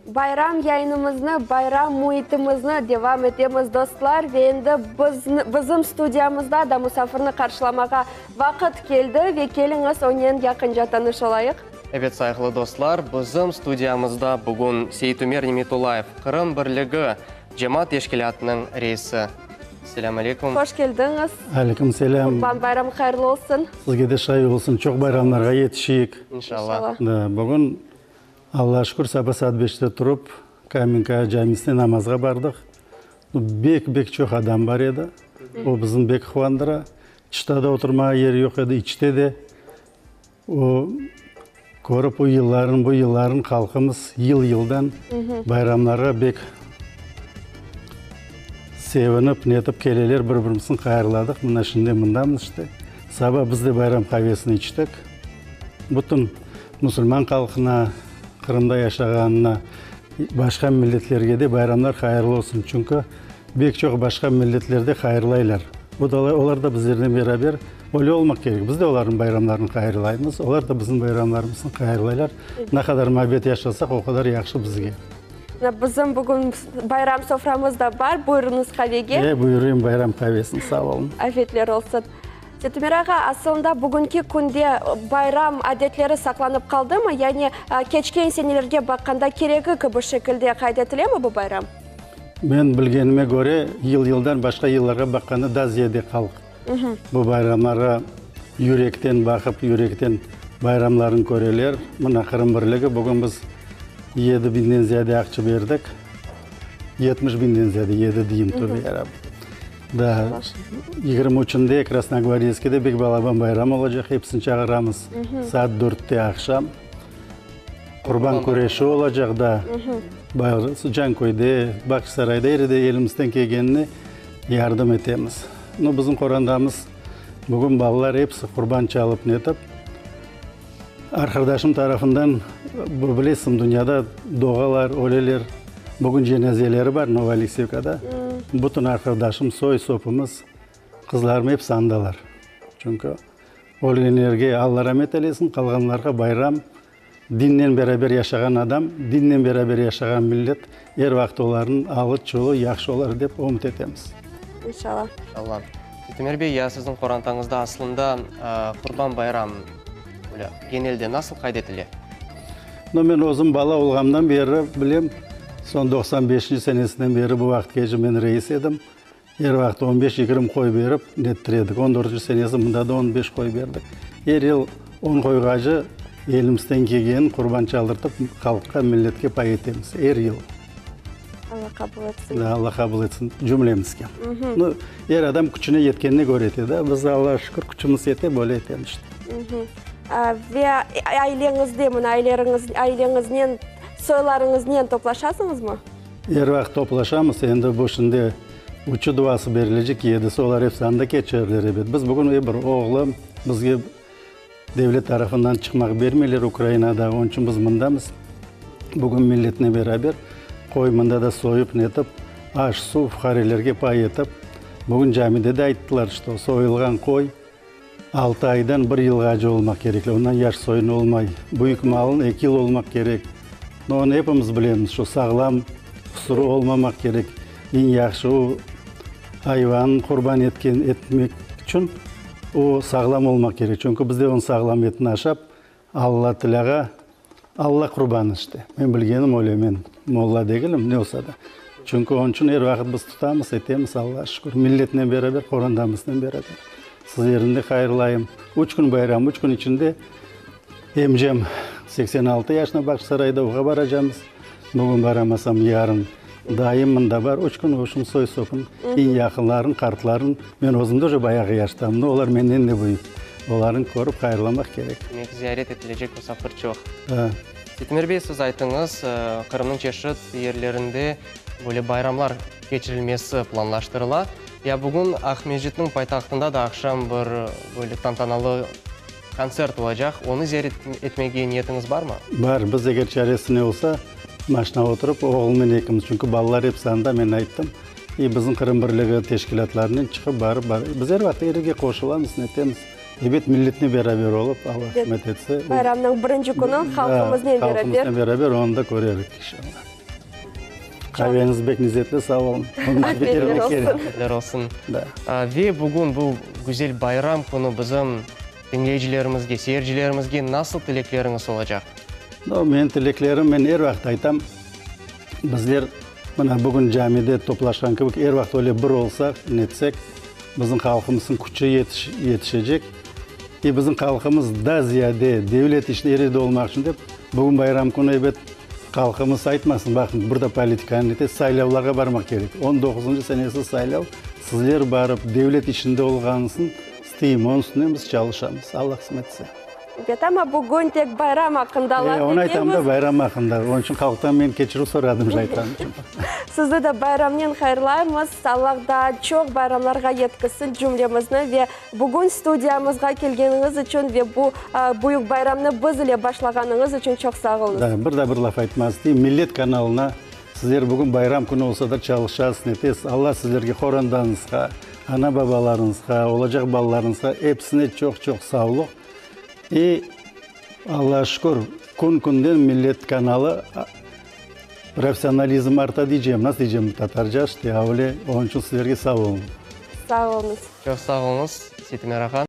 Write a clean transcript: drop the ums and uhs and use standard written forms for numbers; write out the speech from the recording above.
Bayram yayınımıznı, bayram müitimizni devam etemiz, dostlar. Ve endi bizni, bizim studiyamızda da musafirni qarşılamağa vaqıt keldi ve keliñiz onen yaqınca tanış olayıq. Ebet, sayğılı dostlar, bizim studiyamızda bugün Seitümer Nimetullayev, Qırım birligi cemaat teşkilâtınıñ reisi. Selâm aleyküm. Hoş keldiñiz. Aleyküm selâm. Qurban bayramı hayırlı olsun. Sizge de şay olsun. Çoq bayramlarğa yetişeyik. İnşallah. Da, bugün, Allağa şükür, saba saat beşte turıp, Kamenka camisine namazğa bardıq. Bek-bek çoq adam bar edi. O bizni bek quvandıra. Tışta da oturmağa yer yoq edi, içte de. O, körip o yılların, bu yılların halqımız yıl-yıldan bayramlarğa bek sevinip, netip keleler, bir-birimizni hayırladıq. Mına şimdi mındamız işte. Saba biz de bayram qavesini içtik. Bütün musulman halqına, Qırımda yaşağanına, başqa milletlerge de bayramlar hayırlı olsun. Çünki Bek çoq başqa milletler de hayırlaylar. O da, olar da bizlernen beraber öyle olmaq kerek. Biz de olarnıñ bayramlarını hayırlaymız, olar da bizim bayramlarımıznı hayırlaylar. Ne qadar muabbet yaşasaq, o qadar yahşı bizge. Mına bizim bugün bayram soframız da bar. Buyurıñız qavege. E, buyurayım bayram qavesini, sağ olun. Afiyetler olsun. Seitümer ağa, asılında bugünki künde bayram adetleri saqlanıp qaldımı? Yani keçken senelerge baqqanda keregi kibi şekilde qayd etilemi bu bayram? Men bilgenime köre, yıl-yıldan başqa yıllarğa baqqanda daa ziyade halq bu bayramlarğa yürekten baqıp, yürekten bayramlarını köreler. Mına Qırım birligi, bugün biz yedi biñden ziyade aqça berdik. 70 biñden ziyade, yedi deyim, tövbe yarabbi. Daa 23-nde Krasnogvardeyskiyde bek balaban bayram olacaq, episini çağıramız, saat dörtte aqşam. Qurban küreşi olacaq da, Canköyde, Bağçasarayda, er yerde elimizden kelgenini yardım etemiz. No, bizim qorandamız bugün balalar episi qurban çalıp netip, arqadaşım tarafından, bilesiñ, dünyada doğalar, öleler, bugün cenazeleri bar Novoalekseyevkada, bütün arqadaşım, soy-sopumız, qızlarım episi andalar. Çünki Ölgenlerge Alla ramet eylesin, qalğanlarğa bayram. Dinnen beraber yaşağan adam, dinnen beraber yaşağan millet er vaqıt olarnıñ alı-çulı yahşı olar dep ümüt etemiz. İnşallah. İnşallah. Tümer bey, ya siziñ qorantañızda aslında Qurban bayram böyle genelde nasıl qayd etile? No, men özüm bala olğanımdan beri bilem, soñ 95-nci senesinden beri bu vaqıtqece men reis edim. Er vaqıt on beş, yigirmi qoy berip nettir edik. On dörtünci senesi mında da on beş qoy berdik. Er yıl on qoyğacı elimizden kelgenin qurban çaldırtıp halqqa, milletke pay etemiz. Er yıl. Alla qabul etsin. Da, Alla qabul etsin cümlemizge. Nu, er adam küçüne yetkenine köre ete da. Biz, Allağa şükür, küçümiz yete, böyle etemiz işte. Ve aileñizde, mına aileriñiz, aileñiznen, soylarıñıznen toplaşasıñızmı? Er vaqıt toplaşamız, endi bu şimdi üçü duası berilecek, yedisi, olar episi anda keçerler, ebet. Biz bugün e bir oğlum, bizge devlet tarafından çıqmaq bermeyler Ukrainada, onıñ içün biz mındamız. Bugün milletnen beraber qoy mında da soyup netip, aş-suv fuqarelerge pay etip, bugün camide de ayttılar, çto soyulğan qoy altı aydan bir yılğace olmaq kerekli, ondan yaş soyun olmay. Büyük malın eki yıl olmaq kerek. No, onı epimiz bilemiz, şu sağlam, qusurı olmamaq kerek. Eñ yahşı o ayvanı qurban etken, etmek içün o sağlam olmaq kerek. Çünki biz de onıñ sağlam etini aşap, Alla Tilâğa, Alla qurbanı işte. Men bilgenim öyle, men molla degilim, ne olsa da. Çünki onıñ içün er vaqıt biz tutamız, etemiz, Allağa şükür, milletnen beraber, qorandamıznen beraber. Sizlerni de hayırlayım. Üç kün bayram, üç kün içinde emcem 86 yaşına Bağçasarayda, oğa baracamız. Bugün baramasam, yarın. Dayım mında bar, üç kün oşun soy-sopun, eñ yaqınların, qartların, men özüm de uje bayağı yaştam, no olar menden de büyük, olarnı körip hayırlamaq kerek. Demek, ziyaret etilecek musafir çoq. Da. Seitümer bey, siz aytıñız, Qırımnıñ çeşit yerlerinde böyle bayramlar keçirilmesi planlaştırıla. Ya bugün Aqmescitniñ paytahtında da aqşam bir böyle tantanalı Kontsert olacaq, onı ziyaret etmege niyetiñiz barmı? Bar, biz eger çaresi ne olsa, maşina oturıp, oğlumnen ekimiz, çünki balalar episi anda, men ayttım, i bizim Qırım birligi teşkilâtlarınen çıqıp barıp, biz er vaqıt er yerge qoşulamız, netemiz, ebet, milletnen beraber olıp, Alla qısmet etse. Bayramnıñ birinci künü halqımıznen beraber. Halqımıznen beraber onı da körerik, inşallah. Qaveñiz bek lezetli, sağ olun. Afiyetler olsun. Afiyetler olsun. Da. Ve bugün bu güzel bayram künü bizim diñleyicilerimizge, seyircilerimizge nasıl tilekleriñiz olacaq? No, menim tileklerim, men er vaqıt aytam, bizler mına bugün camide toplaşqan kibi, er vaqıt öyle bir olsaq, netsek, bizim halqımıznıñ küçü yetişecek. E bizim halqımız daa ziyade devlet işine er yerde olmaq içün dep, bugün bayram künü, ebet, halqımız aytmasın, baqıñ, bir de politikanı nete, saylavlarğa barmaq kerek. On doquzıncı senesi saylav, sizler barıp devlet işinde olğanıñıznı isteyim, onıñ üstünden biz çalışamız, Alla qısmet etse. Ebet, amma bugün tek bayram aqqında laf etemiz. E, onı aytam da, bayram aqqında. Onıñ içün halqtan men keçirüv soradım, aytqanım içün. Sizni de bayramnen hayırlaymız. Allah daa çoq bayramlarğa yetkizsin cümlemizni ve Bugün studiyamızğa kelgeniñiz içün ve bu büyük bayramnı biz ile başlağanıñız içün çoq sağ oluñız. Da, bir de bir laf aytmaq isteyim. Millet kanalına sizler bugün bayram künü olsa da çalışasız, netesiz. Alla sizlerge, qorandanızğa, ana-babalarıñızğa, olacaq balalarıñızğa episine çoq-çoq savluq. İ, Allağa şükür, kün-künden Millet kanalı professionalizm arta diycem, nasıl diycem tatarca, işte, öyle, onıñ içün sizlerge sağ oluñ. Sağ oluñız. Çoq sağ oluñız, Seytimer ağa.